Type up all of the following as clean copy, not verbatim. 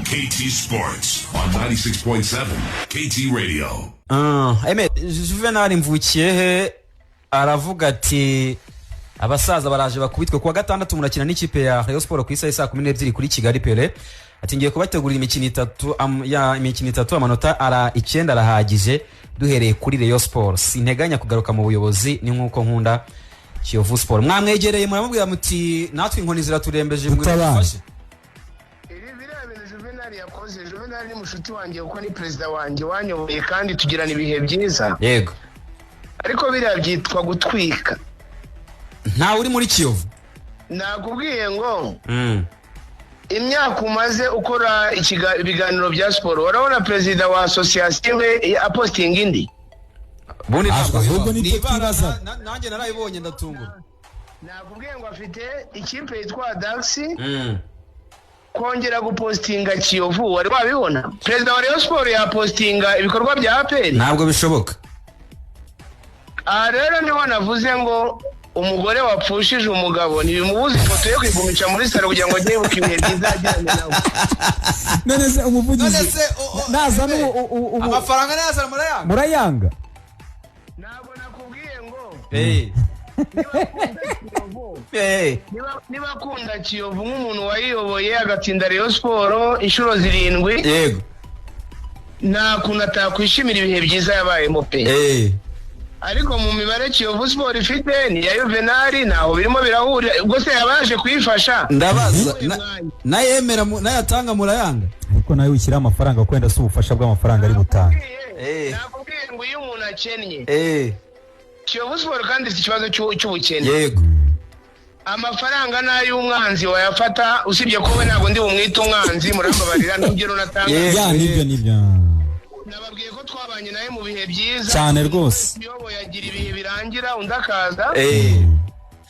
KT Sports on 96.7 KT Radio. Ah, Aime Juvenal Mvukiyehe aravuga ati abasaza baraje bakubitwe. Kuwa gatandatu murakina n'ikipe ya Rayon Sport ku isaha saa 12 kuri Kigali Pele. Ati ngiye kubategurira imikino itatu, ya imikino itatu, amanota ara 9 arahagije duhereye kuri Rayon Sport. Sinteganya kugaruka mu buyobozi, ni nkuko nkunda Kiyovu Sport. Mwamwegereye muramubwira muti natwe inkoni ziraturembeje, mwe Dutabare. mudufashe. Ibi biriya bintu Juvenal yakoze, Juvenal ni mushuti wanjye kuko ni perezida wanjye wanyoboye kandi tugirana ibihe byiza. Ariko biriya byitwa gutwika. Ntawe uri muri Kiyovu. Nakubwiye ngo imyaka umaze ukora ibiganiro bya siporo, urabona perezida wa association imwe apostinga indi? Ubundi ntabwo Ahubwo bibaho. nibyo Ni ibara twibaza. nanjye narayibonye ndatungura. Nakubwiye ngo afite ikipe yitwa Daxi, kongera gupostinga Kiyovu wari wabibona? Perezida wa Rayon Sport yapostinga ibikorwa bya APR? Ntabwo bishoboka. Aha rero niho navuze ngo umugore wapfushije umugabo ntibimubuza ifoto yo kwigumisha muri salo kugira ngo ajye yibuka ibihe byiza yagiranye nawe. None se umuvugizi None se nazana ubu amafaranga nayazana murayanga? Murayanga. Ntabwo nakubwiye ngo niba akunda Kiyovu, niba akunda Kiyovu nk'umuntu wayiyoboye agatsinda Rayon Sport inshuro zirindwi, nta kuntu atakwishimira ibihe byiza yabayemo pe. Ariko mu mibare Kiyovu Sport ifite ni iya Juvenal, ntaho birimo birahurira. Ubwo se yaba yaje kuyifasha? Ndabaza Uyu mwanya. nayemera nayatanga murayanga? Ariko nawe wishyiraho amafaranga, kwenda si ubufasha bw'amafaranga ari butange. Nakubwiye ngo iyo umuntu akennye, Kiyovu Sport kandi ifite ikibazo cy'ubukene, amafaranga ni ay'umwanzi wayafata, usibye ko we ntabwo ndi bumwite umwanzi, murambabarira, ntugire unatanga. Ya, nibyo nibyo. Nababwiye ko twabanye nawe mu bihe byiza. Cyane rwose. Uyoboye agira ibihe birangira undi akaza.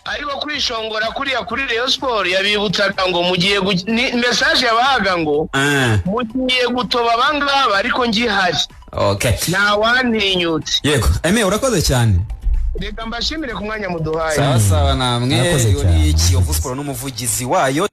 Ariko kwishongora kuriya kuri Rayon Sport yabibutsaga ngo mugiye ni message yabahaga ngo mugiye gutoba abangaba, ariko ngihari nta wantinyutse. Yego Aime, urakoze cyane. Reka mbashimire ku mwanya muduhaye. Sawa sawa namwe. Murakoze Iyo ni cyane. Kiyovu Sport n'umuvugizi wayo.